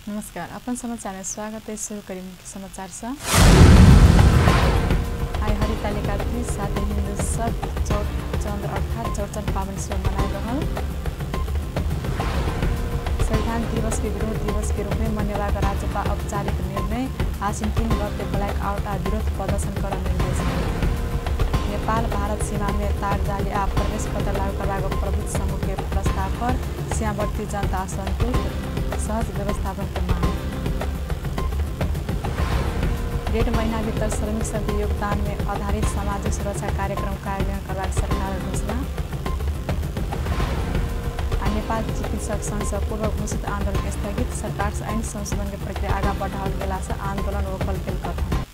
नमस्कार, अपन समाचार में स्वागत है। शुरू करी मुख्य समाचार से। आइ हरितालिका तीज साथे हिंदू सब चौरचंद्र अर्थात चौरचन पावन सेहो मनाइ रहल। संविधान दिवस के विरोध दिवस के रूप में मनेबाक राजपा औपचारिक निर्णय। आश्विन 3 गते ब्लैक आउट आ विरोध प्रदर्शन कर निर्देश। नेपाल भारत सीमा में तार जाली आ प्रवेश पत्र लागू करबाक प्रबुद्ध समूह के प्रस्ताव पर सीमावर्ती जनता असंतुष्ट, सहज व्यवस्थापन के मांग। 1.5 महीना भीतर श्रमिक सबके योगदान में आधारित सामाजिक सुरक्षा कार्यक्रम कार्यान्वयन करबाक सरकार घोषणा। आ नेपाल चिकित्सक संघ से पूर्व घोषित आंदोलन स्थगित, सरकार से ऐन संशोधन के प्रक्रिया आगा बढ़ाओल गेला से आंदोलन रोकल गेल कथन।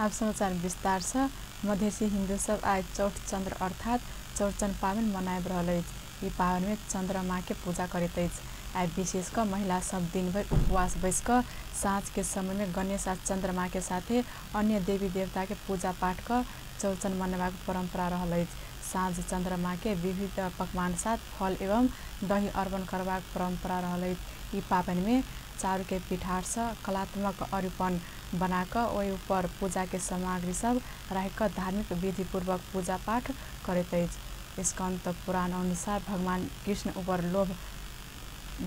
अब समाचार विस्तार से। मधेसी हिंदू सब आइ चौठचंद्र अर्थात चौरचन पावन मनाबि रहल अछि। ई पावन में चंद्रमा के पूजा करैत अछि। आइ विशेष क महिला सब दिनभरि उपवास बैस क साँझ के समय में गणेश आ चंद्रमा के साथे अन्य देवी देवता के पूजा पाठ क चौरचन मनेबाक परंपरा रहल अछि। साँझ चंद्रमा के विविध पकवान साथ फल एवं दही अर्पण करबाक परंपरा रहल अछि। ई पावन में चाउर के पिठार से कलात्मक अरिपन बना क ओहि ऊपर पूजा के सामग्री सब राखि क धार्मिक विधि पूर्वक पूजा पाठ करैत अछि। स्कंद पुराण अनुसार भगवान कृष्ण ऊपर लोभ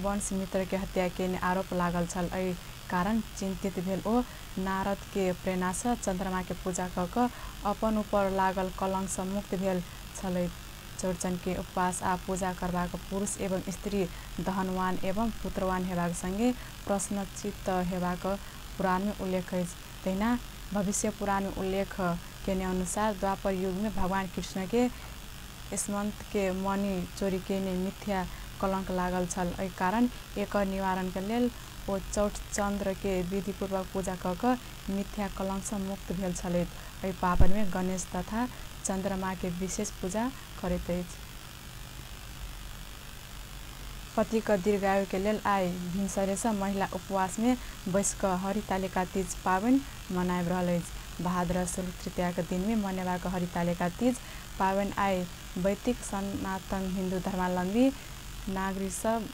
वंश मित्र के हत्या केने आरोप लागल छल। एहि कारण चिंतित भेल ओ नारद के प्रेरणा से चंद्रमा के पूजा क क अपन ऊपर लागल कलंक से मुक्त भेल छलै। चौरचन के उपवास आ पूजा करबाक पुरुष एवं स्त्री धनवान एवं पुत्रवान हेबाक संगे प्रसन्नचित्त हेबाक पुराण में उल्लेख अछि। तहिना भविष्य पुराण में उल्लेख केने अनुसार द्वापर युग में भगवान कृष्ण के स्मंत के मणि चोरी केने मिथ्या कलंक लागल छल। एहि कारण एकर निवारण के लेल ओ चौठचंद्र के विधिपूर्वक पूजा क क मिथ्या कलंक से मुक्त भेल छलथि। एहि पावन में गणेश तथा चंद्रमा के विशेष पूजा करैत अछि। पति क दीर्घायु के लेल आइ भिनसरे से महिला उपवास में बैस क हरितालिका तीज पावन मनाबि रहल अछि। भाद्र शुक्ल तृतीया के दिन में मनेबाक हरितालिका तीज पावन आइ वैदिक सनातन हिंदू धर्मावलंबी नागरिक सब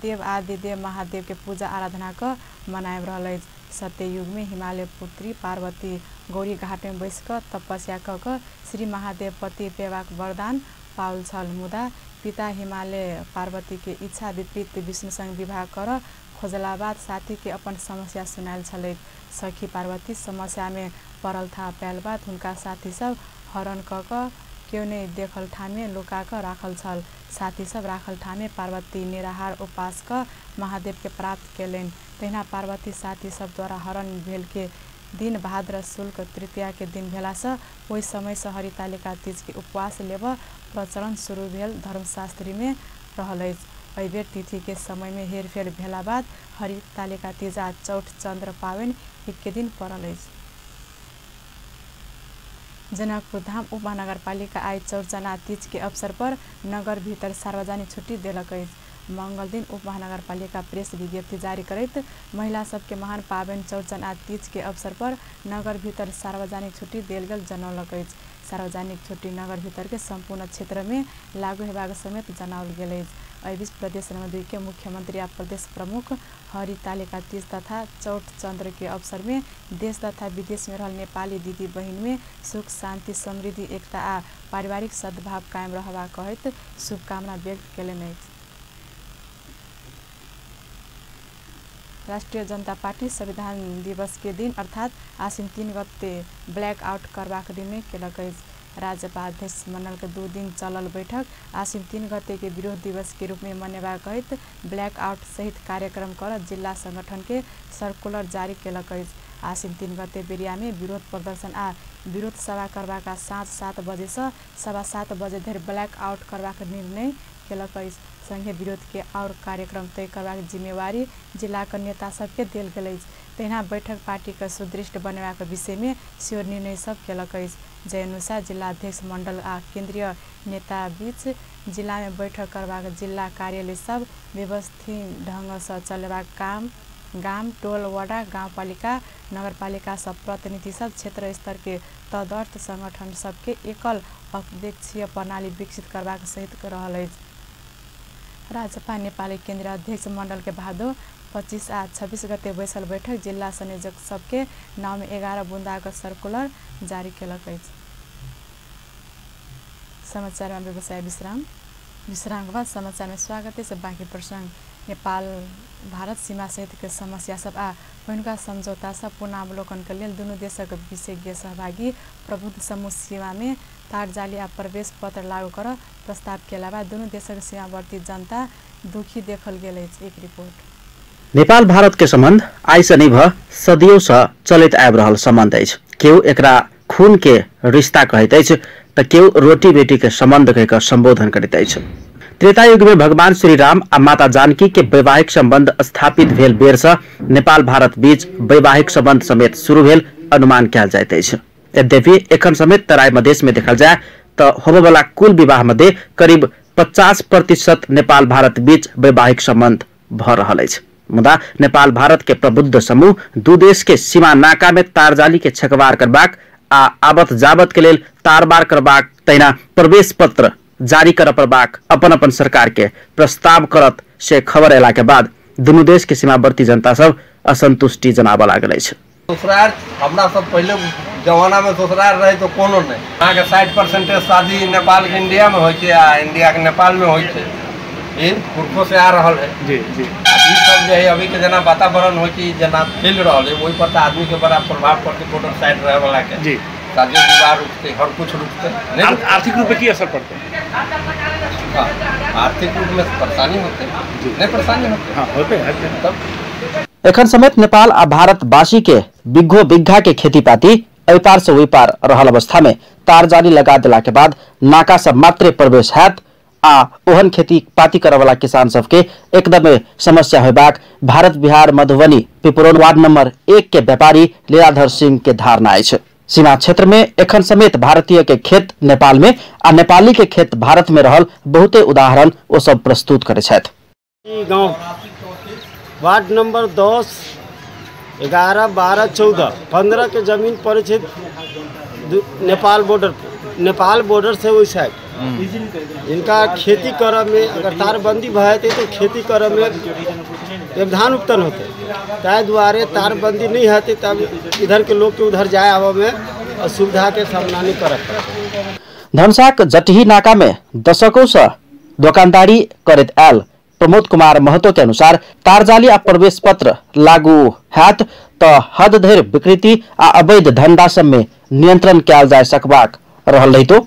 देव आदि देव महादेव के पूजा आराधना क मनाबि रहल अछि। सत्ययुग में हिमालय पुत्री पार्वती गौरी घाट में बैस क तपस्या क क श्री महादेव पति पेबाक वरदान पाओल छल। मुदा पिता हिमालय पार्वती के इच्छा विपरीत विष्णु संग विवाह कर खोजला बाद साथी के अपन समस्या सुनायल छलथि। सखी पार्वती समस्या में पड़ल था पायल बाद हुनका साथी सब हरण क क केओ नहि देखल ठामे लुका क राखल छल। साथी सब राखल ठामे पार्वती निराहार उपवास क महादेव के प्राप्त केलनि। तहिना पार्वती साथी सब द्वारा हरण भेल के दिन भाद्र शुक्ल तृतीया के दिन भेला से ओहि समय से हरितालिका तीज के उपवास लेबऽ प्रचलन शुरू भेल धर्मशास्त्री में रहल अछि। एहि बेर तिथि के समय में हेरफेर भेला बाद हरितालिका तीज आ चौठचंद्र पावन एके दिन पड़ल अछि। जनकपुर धाम उप महानगरपालिका आइ चौरचन आ तीज के अवसर पर नगर भीतर सार्वजनिक छुट्टी देलक अछि। मंगल दिन उप महानगरपालिका प्रेस विज्ञप्ति जारी करैत महिला सबके महान पावन चौरचन आ तीज के अवसर पर नगर भीतर सार्वजनिक छुट्टी देल गेल जनौलक अछि। सार्वजनिक छुट्टी नगर भीतर के संपूर्ण क्षेत्र में लागू हेबाक समेत जनाओल गेल अछि। एहि बीच प्रदेश नंबर 2 के मुख्यमंत्री आ प्रदेश प्रमुख हरितालिका तीज तथा चौठचंद्र के अवसर में देश तथा विदेश में रहल नेपाली दीदी बहिन में सुख शांति समृद्धि एकता आ पारिवारिक सद्भाव कायम रहबाक कहैत शुभकामना व्यक्त केलनि अछि। राष्ट्रिय जनता पार्टी संविधान दिवस के दिन अर्थात आश्विन 3 गते ब्लैक आउट करबाक निर्णय केलक अछि। राजपा अध्यक्ष मंडल के 2 दिन चलल बैठक आश्विन 3 गते के विरोध दिवस के रूप में मनेबाक कहैत ब्लैक आउट सहित कार्यक्रम कर जिला संगठन के सर्कुलर जारी केलक अछि। आश्विन 3 गते बेरिया में विरोध प्रदर्शन आ विरोध सभा करबाक साँझ 7 बजे से 7:15 बजे धरि ब्लैक आउट करबाक निर्णय केलक अछि। संगे विरोध के और कार्यक्रम तय करबाक जिम्मेवारी जिलाक नेता सबके देल गेल अछि। तहिना बैठक पार्टी के सुदृढ़ बनेबाक विषय में सेहो निर्णय सब केलक अछि। जाहि अनुसार जिला अध्यक्ष मंडल आ केंद्रीय नेता बीच जिला में बैठक करबाक, जिला कार्यालय सब व्यवस्थित ढंग से चलेबाक काम, गाम टोल वडा गाउँपालिका नगरपालिका सब प्रतिनिधि सब क्षेत्र स्तर के तदर्थ संगठन सबके एकल अध्यक्षीय प्रणाली विकसित करबाक सहित रहल अछि। राजपा नेपाली केन्द्रीय अध्यक्ष मण्डल के भादो 25 आ 26 गते बैसल बैठक जिल्ला संयोजक सबके नाम में 11 बुंदाक सर्कुलर जारी केलक अछि। समाचार में व्यवसाय विश्राम। विश्राम के बाद समाचार में स्वागत है। बाकी प्रसंग नेपाल भारत सीमा सहित के समस्या सब आ पहिनुका समझौता सब पुनरावलोकन के लेल दुनू देशक विशेषज्ञ सहभागी प्रबुद्ध समूह सीमा में तारजाली आ प्रवेश पत्र लागू कर प्रस्ताव के अलावा दुनू देशक सीमावर्ती जनता दुखी देखल गेल अछि। एक रिपोर्ट। नेपाल भारत के संबंध आइ से नहीं भ सदियों से चलैत आबि रहल संबंध अछि। केओ एकरा खून के रिश्ता कहैत अछि त केओ रोटी बेटी के संबंध कहि कऽ संबोधन करैत अछि। त्रेता युग में भगवान श्री राम आ माता जानकी के वैवाहिक संबंध स्थापित भेल बेर से नेपाल भारत बीच वैवाहिक संबंध समेत शुरू भेल अनुमान कयल जाइत अछि। यद्यपि एखन समेत तराई मधेश में देखल जाय त होबयवला कुल विवाह मध्य करीब 50% नेपाल भारत बीच वैवाहिक संबंध भ रहल अछि। मुदा नेपाल भारत के प्रबुद्ध समूह दू देश के सीमा नाका में तारजाली के छकवार करबाक आ आवत जावत के लेल तारबार करबाक तहिना प्रवेश पत्र जारी कर पड़बाक अपन अपन सरकार के प्रस्ताव करत से खबर अयला के बाद दुनू देश के सीमावर्ती जनता सब असंतुष्टि जनाबऽ लागल अछि। ससुरार हमरा सब पहले जमाना में ससुरार रहे तो कोनो नहीं। अहाँ के 60% शादी नेपाल के इंडिया में होइ छै आ इंडिया के नेपाल में होइ छै। ये पुरखों से आ रहल है। जी जी। ई सब जे है अभी के जेना वातावरण होइ छै, जेना चलि रहल है, ओहि पर तऽ आदमी के बड़ा प्रभाव पड़तै। बॉर्डर साइड रहे वाला के जी शादी विवाह रुकते, हर कुछ रुकते। आर्थिक रूप में की असर पड़ते? हाँ, आर्थिक रूप में परेशानी होते नहीं, परेशानी होते। हाँ, होते हैं। तब एखन समेत नेपाल आ भारत वासी के बिघो बिघा के खेती पाती एहि पार से ओहि पार रहल अवस्था में तारजाली लगा देला के बाद नाका सब मात्रे प्रवेश हैत आ ओहन खेती पाती करवला किसान सबके एकदमे समस्या होबाक भारत बिहार मधुबनी पिपरौन वार्ड नंबर 1 के व्यापारी लीलाधर सिंह के धारणा अछि। सीमा क्षेत्र में एखन समेत भारतीय के खेत नेपाल में आ नेपाली के खेत भारत में रहल बहुते उदाहरण ओ सब प्रस्तुत करे छथि। गाँव वार्ड नंबर 10, 11, 12, 14, 15 के जमीन पड़े छै नेपाल बॉर्डर, नेपाल बॉर्डर से ओहि साइड। इनका खेती करऽ में अगर तारबंदी भऽ जेतै तो खेती करऽ में व्यवधान उत्पन्न होते, ताहि दुआरे तारबंदी नहीं हेतै तब इधर के लोग के उधर जाए आबऽ में असुविधा के सामना नहीं करऽ पड़तै। धनसाक जटही नाका में दशकों से दोकानदारी करैत आयल प्रमोद कुमार महतो के अनुसार तारजाली आ प्रवेश पत्र लागू हैत त हद धरि विकृति आ अवैध धंधा सब में नियंत्रण कयल जा सकबाक रहल रहितो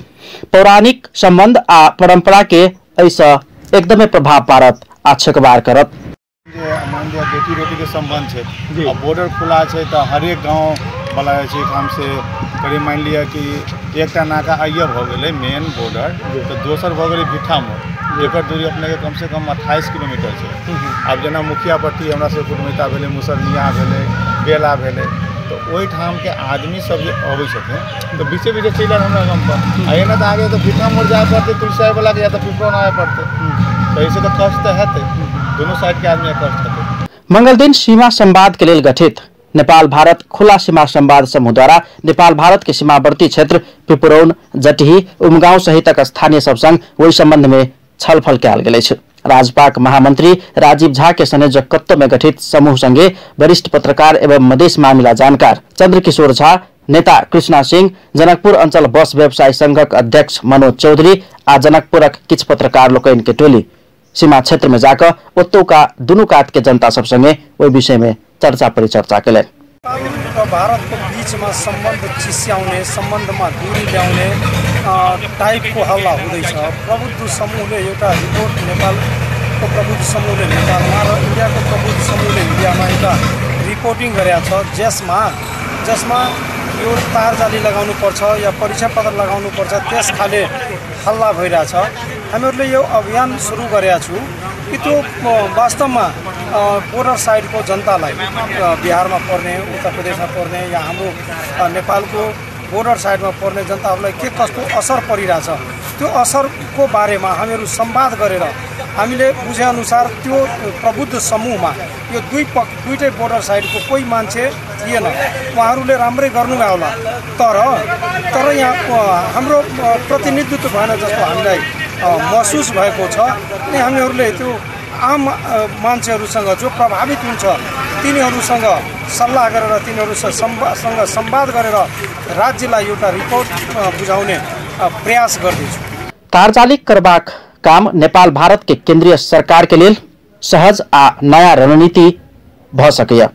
पौराणिक संबंध आ परंपरा के एहिसँ एकदमे प्रभाव पारत आ छकबार करत। मान लिअ बेटी रोटी के संबंध छै, बॉर्डर खुला छै तऽ हरेक गाँव वाला जे छै एहिठाम से करीब मान लिअ कि एकटा नाका आइए भऽ गेलै मेन बॉर्डर, तऽ दोसर भऽ गेलै भिट्ठा मोड़, एकर दूरी अपनेके कमसँ कम 28 किलोमीटर छै। आब जेना मुखिया पट्टी हमरा सबके कुटुमैता भेलै, मुसरनिया भेलै, बेला भेलै, तऽ ओहिठामके आदमी सब जे अबै छथिन तऽ बीचे बीचे चलि आयल हमरा गामपर, आ एना तऽ आगे तऽ भिट्ठा मोड़ जाय पड़तै तुलसाइ वलाके या तऽ पिपरौन आबय पड़तै, तऽ एहिसँ तऽ कष्ट तऽ हेतै, दुनू साइडके आदमीके कष्ट हेतै। मंगल दिन सीमा संवाद के लेल गठित नेपाल भारत खुला सीमा संवाद समूह द्वारा नेपाल भारत के सीमावर्ती क्षेत्र पिपरौन, जटही, उमगांव सहितक स्थानीय सब संग ओहि संबंध में छलफल कयल गेल अछि। राजपाक महामंत्री राजीव झा के संयोजकत्व में गठित समूह संगे वरिष्ठ पत्रकार एवं मधेश मामिला जानकार चंद्रकिशोर झा, नेता कृष्णा सिंह, जनकपुर अंचल बस व्यवसाय संघक अध्यक्ष मनोज चौधरी आ जनकपुरक किछु पत्रकार लोकनि के टोली सीमा क्षेत्र में जाकर ओतुका दुनू कात के जनता सब संगे ओहि विषय में चर्चा परिचर्चा केलनि। र भारतको बीचमा सम्बन्ध चिस्याउने, सम्बन्धमा दूरी ल्याउने टाइपको हल्ला हुँदैछ। प्रबुद्ध समूहले एउटा रिपोर्ट, नेपालको प्रबुद्ध समूहले नेपालमा र इन्डियाको प्रबुद्ध समूहले इन्डियामा एउटा रिपोर्टिङ गरेका छ, जसमा यो तारजाली लगाउनुपर्छ या परीक्षा पत्र लगाउनुपर्छ त्यस खाले हल्ला भइरहेछ। हामीहरूले यो अभियान सुरु गरेका छौँ कि त्यो वास्तवमा बोर्डर साइडको जनतालाई, बिहारमा पर्ने, उत्तर प्रदेशमा पर्ने या हाम्रो नेपालको बोर्डर साइडमा पर्ने जनताहरूलाई के कस्तो असर परिरहेछ, त्यो असरको बारेमा हामीहरू संवाद गरेर हामीले बुझेअनुसार त्यो प्रबुद्ध समूहमा यो दुईटै बोर्डर साइडको कोही मान्छे थिएन, उहाँहरूले राम्रै गर्नुभयो होला, तर यहाँ हाम्रो प्रतिनिधित्व भएन जस्तो हामीलाई महसुस भएको छ। अनि हामीहरूले त्यो आम मान्छेहरूसँग जो प्रभावित हुन्छ तिनीहरूसँग सल्लाह गरेर तिनीहरूसँग संवाद गरेर राज्यलाई एउटा रिपोर्ट बुझाउने प्रयास गर्दैछु। तारजाली करबाक काम नेपाल भारत के केंद्रीय सरकार के लेल सहज आ नया रणनीति भ सकैया,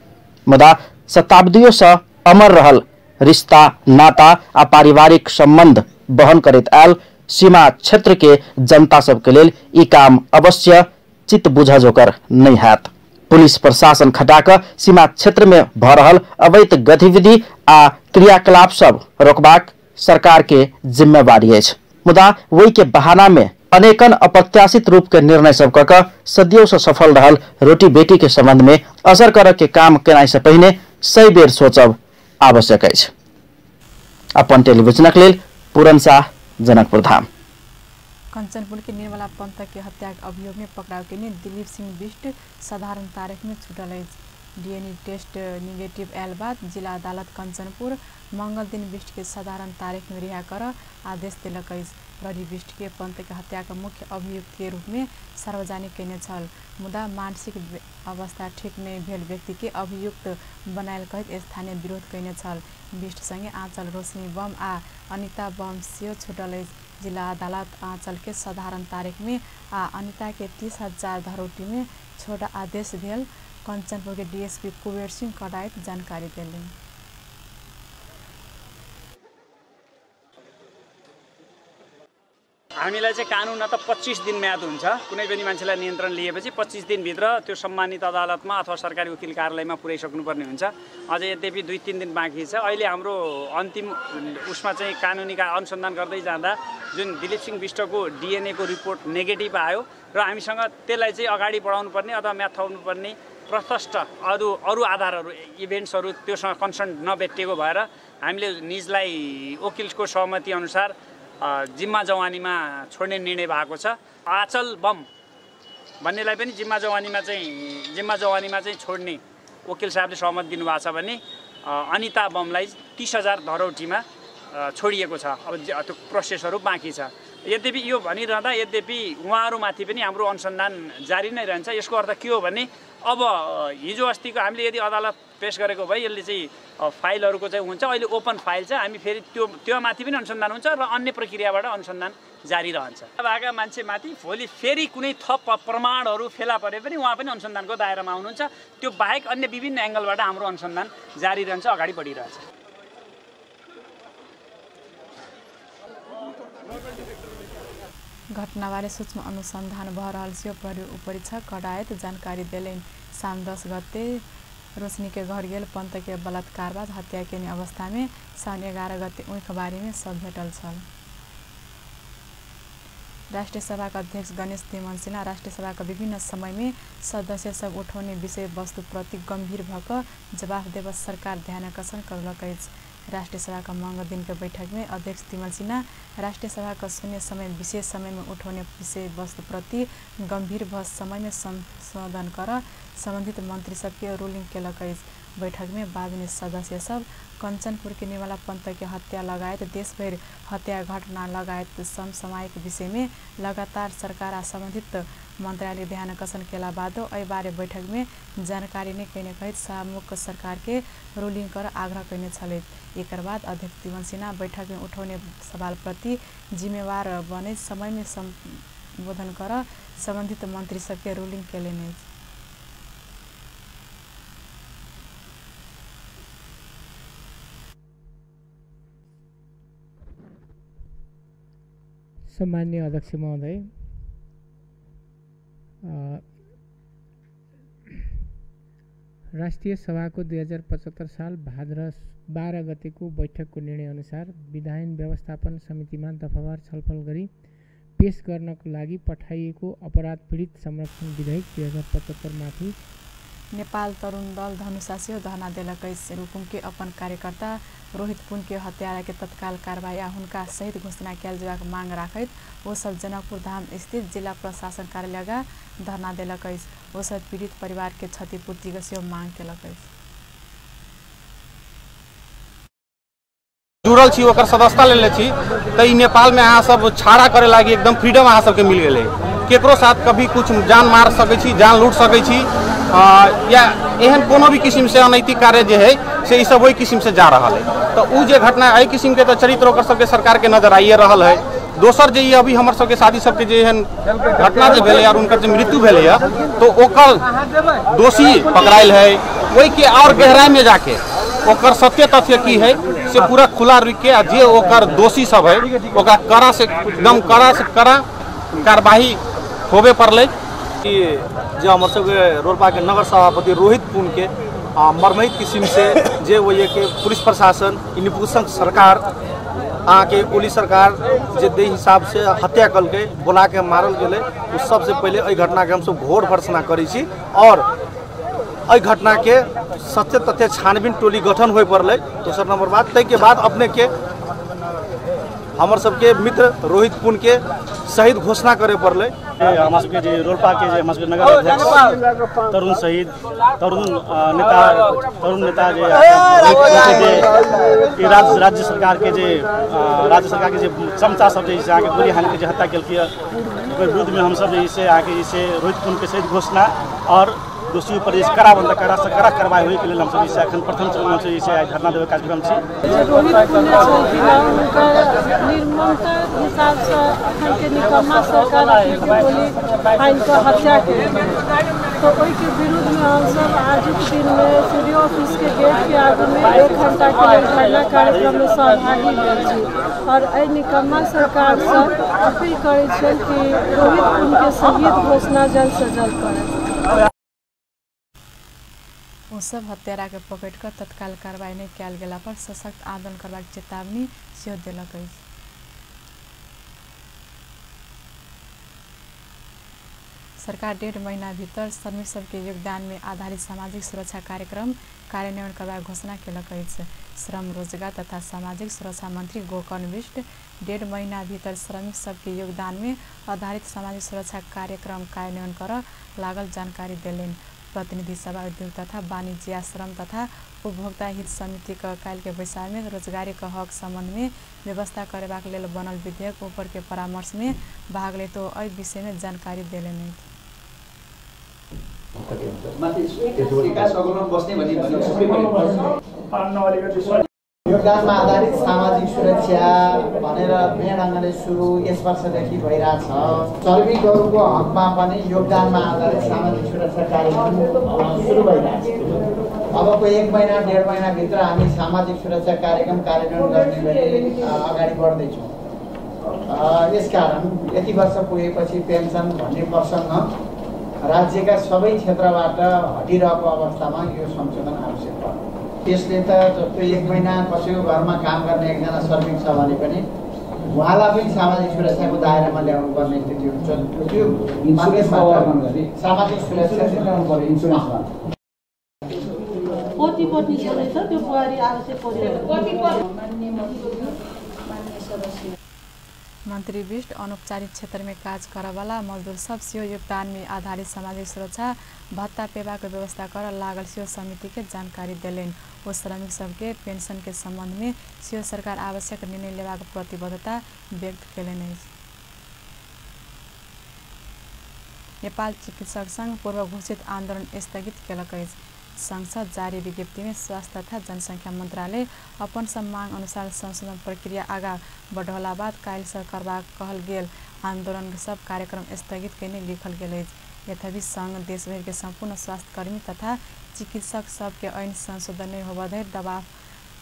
मुदा शताब्दियों से अमर रहल रिश्ता नाता आ पारिवारिक संबंध वहन करैत आयल सीमा क्षेत्र के जनता सबके लेल ई काम अवश्य चित्त बुझ जोकर नहीं हैत। पुलिस प्रशासन खटाक सीमा क्षेत्र में भ रहल अवैध गतिविधि आ क्रियाकलाप सब रोकबाक सरकार के जिम्मेवारी अछि, मुदा वही के बहाना में अनेकन अप्रत्याशित रूप के निर्णय सब क सदियों से सफल रहल रोटी बेटी के संबंध में असर कर के काम केनाइ से पहिने 100 बेर सोचब आवश्यक अछि। अपन टेलीविजनक लेल पूरन शाह, जनकपुर धाम। कंचनपुर के निर्मला पंत के हत्या के अभियोग में पकड़ाव के दिलीप सिंह बिष्ट साधारण तारीख में छूटल अछि। डीएनए टेस्ट निगेटिव आयल बाद जिला अदालत कंचनपुर मंगल दिन बिष्ट के साधारण तारीख में रिहा कर आदेश देलक अछि। प्रहरी बिष्ट के पंत के हत्या के मुख्य अभियुक्त के रूप में सार्वजनिक केने छल, मुदा मानसिक अवस्था ठीक नहीं भेल व्यक्ति के अभियुक्त बनायल कहैत स्थानीय विरोध केने छल। बिष्ट संगे आंचल रोशनी बम आ अनिता बम सेहो छूटल अछि। जिला अदालत आंचल के साधारण तारीख में आ अनिता के 30,000 धरोटी में छोड़ आदेश भेल कंचनपुर के डीएसपी कुबेर सिंह कडाइत जानकारी देलनि। हामीलाई चाहिँ कानुन त 25 दिन म्याद हुन्छ। कुनै पनि मान्छेलाई नियन्त्रण लिएपछि 25 दिनभित्र त्यो सम्मानित अदालतमा अथवा सरकारी वकिल कार्यालयमा पुर्याइसक्नुपर्ने हुन्छ। अझ यद्यपि 2-3 दिन बाँकी छ। अहिले हाम्रो अन्तिम उसमा चाहिँ कानुनी अनुसन्धान गर्दै जाँदा जुन दिलीप सिंह विष्टको डिएनएको रिपोर्ट नेगेटिभ आयो र हामीसँग त्यसलाई चाहिँ अगाडि बढाउनु पर्ने अथवा म्याद थप्नुपर्ने प्रशस्त अरू अरू आधारहरू इभेन्ट्सहरू त्योसँग कन्सर्न नभेटिएको भएर हामीले निजलाई वकिलको सहमति अनुसार जिम्मा जवानीमा छोड्ने निर्णय भएको छ। आचल बम भन्नेलाई पनि जिम्मा जवानीमा चाहिँ छोड्ने वकिल साहबले सहमति दिनुभएको छ भने अनिता बमलाई 30,000 धरौटीमा छोडिएको छ। अब त्यो प्रोसेसहरू बाँकी छ। यद्यपि यो भनिरहँदा यद्यपि उहाँहरूमाथि पनि हाम्रो अनुसन्धान जारी नै रहन्छ। यसको अर्थ के हो भने अब हिजो अस्तिको हामीले यदि अदालत पेश गरेको भए यसले चाहिँ फाइलहरूको चाहिँ हुन्छ। अहिले ओपन फाइल छ, हामी फेरि त्यो माथि पनि अनुसन्धान हुन्छ र अन्य प्रक्रियाबाट अनुसन्धान जारी रहन्छ। भएका मान्छेमाथि भोलि फेरि कुनै थप प्रमाणहरू फेला परे पनि उहाँ पनि अनुसन्धानको दायरामा आउनुहुन्छ। त्यो बाहेक अन्य विभिन्न एङ्गलबाट हाम्रो अनुसन्धान जारी रहन्छ, अगाडि बढिरहन्छ। घटनाबारे सूक्ष्म अनुसन्धान भ रहल सेहो प्रहरी उपरीक्षक कडायत जानकारी देलनि। साउन 10 गते रोशनी के घर गेल पंत के बलात्कार बाद हत्या केने अवस्था में साउन 11 गते ऊखबारी में शव भेटल छल। राष्ट्रिय सभा का अध्यक्ष गणेश तिमल सिन्हा राष्ट्रिय सभा का विभिन्न समय में सदस्य सब उठौने विषय वस्तु प्रति गंभीर भक जवाफ देव सरकार ध्यानाकर्षण करलक अछि। राष्ट्रिय सभा का मंगल दिन के बैठक में अध्यक्ष तिमल सिन्हा राष्ट्रिय सभा का शून्य समय विशेष समय में उठौने विषय वस्तु प्रति गंभीर भ समय में संशोधन कर संबंधित मंत्री सबके रूलिंग केलक अछि। बैठक में बाद में सदस्य सब कंचनपुर के निर्मला पंत के हत्या लगायत देशभरि हत्या घटना लगायत समसामयिक विषय में लगातार सरकार आ संबंधित मंत्रालय ध्यान आकर्षण केला बादो एहि बारे बैठक में जानकारी नहि कयने कहैत सभामुख सरकार के रूलिंग कर आग्रह कयने छलथि। एकर बाद अध्यक्ष तिमल सिन्हा बैठक में उठौने सवाल प्रति जिम्मेवार बनैत समय में संबोधन कर संबंधित मंत्री सबके रूलिंग केलनि अछि। सम्माननीय अध्यक्ष महोदय, राष्ट्रिय सभाको 2075 साल भाद्र 12 गतेको बैठकको निर्णय अनुसार विधायन व्यवस्थापन समितिमा दफावार छलफल गरी पेश गर्नको लागि पठाइएको अपराध पीडित संरक्षण विधेयक 2075 माथि नेपाल तरुण दल धनुषा सेहो धरना देलक अछि। रुकुम के अपन कार्यकर्ता रोहित पुन के हत्यारा के तत्काल कारबाही आ हुनका सहित घोषणा कयल जेबाक मांग राखैत ओ सब जनकपुर धाम स्थित जिला प्रशासन कार्यालय लगा धरना देलक अछि। ओ सब पीड़ित परिवार के क्षतिपूर्ति के सेहो मांग केलक अछि। जुड़ल छी, ओकर सदस्यता लेले छी, तऽ ई नेपालमे अहाँ सब छाड़ा करे लागी एकदम फ्रीडम अहाँ सबके मिल गेलै। केकरो साथ कभी कुछ जान मार सकै छी, जान लूट सकै छी या एहन कोनो भी किस्म से अनैतिक कार्य जे है से ई सब ओहि किस्म से जा रहल है। तऽ उ जे घटना एहि किस्म के तऽ चरित्र ओकर सबके सरकार के नजर आइए रहल है। दोसर जे अभी हमर सबके शादी सबके जे एहन घटना जे भेलै और उनकर जे मृत्यु भेलै तो ओकर दोषी पकड़ायल है, ओहिके और गहराई में जाके ओकर सत्य तथ्य की है से पूरा खुला रुकि के आ जे ओकर दोषी सब है ओकरा कड़ा से एकदम कड़ा से कड़ा कार्रवाई होबे पड़लै। कि जे हमर सबके रोल्पाके नगर सभापति रोहित पुनके मर्महित किसिम से जे ओहिके पुलिस प्रशासन निपुसंक सरकार अहाँके ओली सरकार जे दे हिसाब से हत्या कलकै, बोला के मारल गेलै, ओ सबसे पहिले एहि घटनाके हमसब घोर भर्त्सना करै छी और एहि घटनाके सत्य तथ्य छानबीन टोली गठन होय पड़लै। दोसर नंबर बात, ताहिके बाद अपनेके हमर सबके मित्र रोहित पुनके शहीद घोषणा करे पड़लै। हमरा सबके जे रोल्पाके जे हमरा सबके नगर अध्यक्ष तरुण शहीद तरुण नेता जे राज्य सरकार के जे चमचा सब जे अहाँके गोली हानि के जे हत्या केलकै ओकर विरुद्धमे हमसब जे से अहाँके जे रोहित पुनके शहीद घोषणा और दोषी पर जे कड़ा बंद कड़ा से कड़ा कार्रवाई होइके लेल हमसब जे एखन प्रथम चरणमे जे से धरना देबै कार्यक्रम छी। रोहित पुन छलखिन हुनकर निर्ममता हिसाबसँ अखनके निकम्मा सरकार अपनेके गोली हानि कऽ हत्या केलकै, तऽ ओहिके विरुद्धमे हमसब आजुक दिनमे सी डी ओ ऑफिसके गेटके आगूमे 1 घंटाके लेल धरना कार्यक्रममे सहभागी भेल छी और एहि निकम्मा सरकारसँ अपील करै छियनि कि रोहित पुनके शहीद घोषणा जल्दसँ जल्द करय। ओ सब हत्यारा के पकड़ कर तत्काल कार्रवाई नहीं कयल गेला पर सशक्त आंदोलन करबाक चेतावनी सेहो देलक अछि। सरकार 1.5 महीना भीतर श्रमिक सबके योगदान में आधारित सामाजिक सुरक्षा कार्यक्रम कार्यान्वयन करबाक घोषणा केलक अछि। श्रम रोजगार तथा सामाजिक सुरक्षा मंत्री गोकर्ण विष्ट 1.5 महीना भीतर श्रमिक सबके योगदान में आधारित सामाजिक सुरक्षा कार्यक्रम कार्यान्वयन कर लागल जानकारी देलनि। प्रतिनिधि सभा उद्योग तथा वाणिज्य श्रम तथा उपभोक्ता हित समिति के काल्हि के बैसार में रोजगारी के हक संबंध में व्यवस्था करेबाक लेल बनल विधेयक ऊपर के परामर्श में भाग लेत एहि विषय में जानकारी देलनि। योगदानमा आधारित सामाजिक सुरक्षा भनेर नयाँ ढङ्गले सुरु यस वर्षदेखि भइरहेछ। श्रमिकहरूको हकमा पनि योगदानमा आधारित सामाजिक सुरक्षा कार्यक्रम सुरु भइरहेछ। अबको 1 महिना 1.5 महिनाभित्र हामी सामाजिक सुरक्षा कार्यक्रम कार्यान्वयन गर्ने गरी अगाडि बढ्दैछौँ। यसकारण यति वर्ष पुगेपछि पेन्सन भन्ने प्रसङ्ग राज्यका सबै क्षेत्रबाट हटिरहेको अवस्थामा यो संशोधन आवश्यक पर्यो। त्यसले त जस्तो 1 महिना कसैको घरमा काम गर्ने एकजना श्रमिक छ भने पनि उहाँलाई पनि सामाजिक सुरक्षाको दायरामा ल्याउनु पर्ने स्थिति हुन्छ। त्यो सामाजिक सुरक्षा पति पत्नी छँदैछ, त्यो बुहारी आवश्यक पर्यो। मंत्री विष्ट अनौपचारिक क्षेत्र में काज करवाला मजदूर सब सेहो योगदान में आधारित सामाजिक सुरक्षा भत्ता पेबाक व्यवस्था कर लागल सेहो समिति के जानकारी देलनि। ओ श्रमिक सबके पेंशन के संबंध में सेहो सरकार आवश्यक निर्णय लेबाक प्रतिबद्धता व्यक्त केलनि अछि। नेपाल चिकित्सक संघ पूर्व घोषित आंदोलन स्थगित केलक अछि। संसद जारी विज्ञप्ति में स्वास्थ्य तथा जनसंख्या मंत्रालय अपन सब मांग अनुसार संशोधन प्रक्रिया आगा बढ़ौला बाद काल्हि से करबाक कहल गेल आंदोलन सब कार्यक्रम स्थगित कयने लिखल गेल अछि। यथापि संघ देशभरि के संपूर्ण स्वास्थ्यकर्मी तथा चिकित्सक सबके ऐन संशोधन नहि होबय धरि दबाव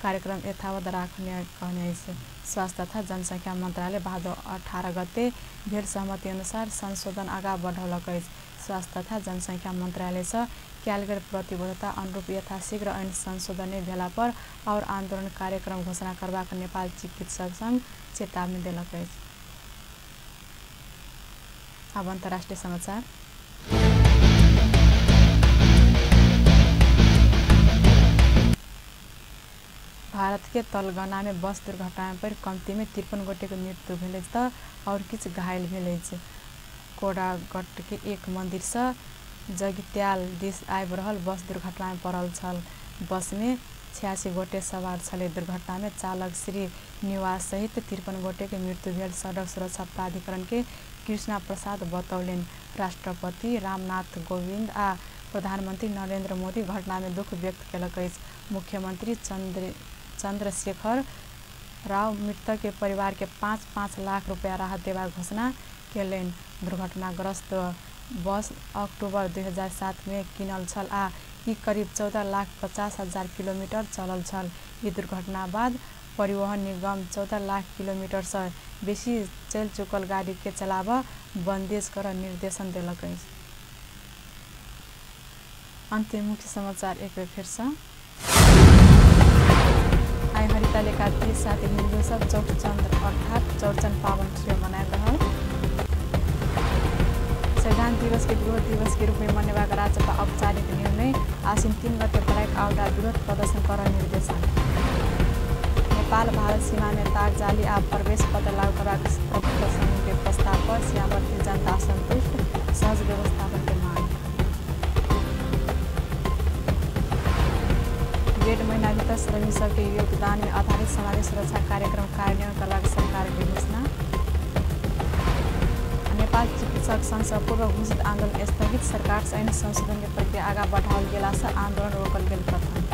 कार्यक्रम यथावत राखने कहने अछि। स्वास्थ्य तथा जनसंख्या मंत्रालय भादो 18 गते भेल सहमति अनुसार संशोधन आगा बढ़ौलक अछि। स्वास्थ्य तथा जनसंख्या मंत्रालय से कयल गेल प्रतिबद्धता अनुरूप यथाशीघ्र ऐन संशोधन नहि भेला पर और आंदोलन कार्यक्रम घोषणा करबाक नेपाल चिकित्सक संघ चेतावनी देलक अछि। अब अंतर्राष्ट्रीय समाचार। भारत के तलगना में बस दुर्घटना पर कम्ती में 53 गोटे के मृत्यु भेल त और किछु घायल भेल अछि। कोडागट के एक मंदिर से जगित्याल दिस आबि रहल बस दुर्घटना में पड़ल छल। बस में 86 गोटे सवार छलै। दुर्घटना में चालक श्री निवास सहित 53 गोटे के मृत्यु भेल सड़क सुरक्षा प्राधिकरण के कृष्णा प्रसाद बतौलनि। राष्ट्रपति रामनाथ कोविंद आ प्रधानमंत्री नरेंद्र मोदी घटना में दुख व्यक्त केलक अछि। मुख्यमंत्री चंद्रशेखर राव मृतक के परिवार के 5-5 लाख रुपया राहत देबाक घोषणा केलनि। दुर्घटनाग्रस्त बस अक्टूबर 2007 में किनल छल आ ई करीब 14,50,000 किलोमीटर चलल छल। ई दुर्घटना बाद परिवहन निगम 14 लाख किलोमीटर से बेसी चलि चुकल गाड़ी के चलाबऽ बंदेज कर निर्देशन देलक अछि। अंतिम मुख्य समाचार एक बेर फेर से। आइ हरितालिका तीज साथ हिंदू सब चौठचंद्र अर्थात चौरचन पावन मनायल रहल। संविधान दिवस के विरोध दिवस के रूप में मनेबाक राजपा औपचारिक निर्णय। आश्विन 3 गते ब्लैक आउट आ विरोध प्रदर्शन कर निर्देशन। नेपाल भारत सीमा में तार जाली आ प्रवेश पत्र लागू करबाक प्रबुद्ध समूह के प्रस्ताव पर सीमावर्ती जनता असंतुष्ट, सहज व्यवस्थापन के मांग। 1.5 महीना भीतर श्रमिक सबके योगदान में आधारित सामाजिक सुरक्षा कार्यक्रम कार्यान्वयन करबाक सरकार के घोषणा। नेपाल चिकित्सक संघ से पूर्व घोषित आंदोलन स्थगित, सरकार से ऐन संशोधन के प्रक्रिया आगा बढ़ाओल गेला से आंदोलन रोकल गेल कथन।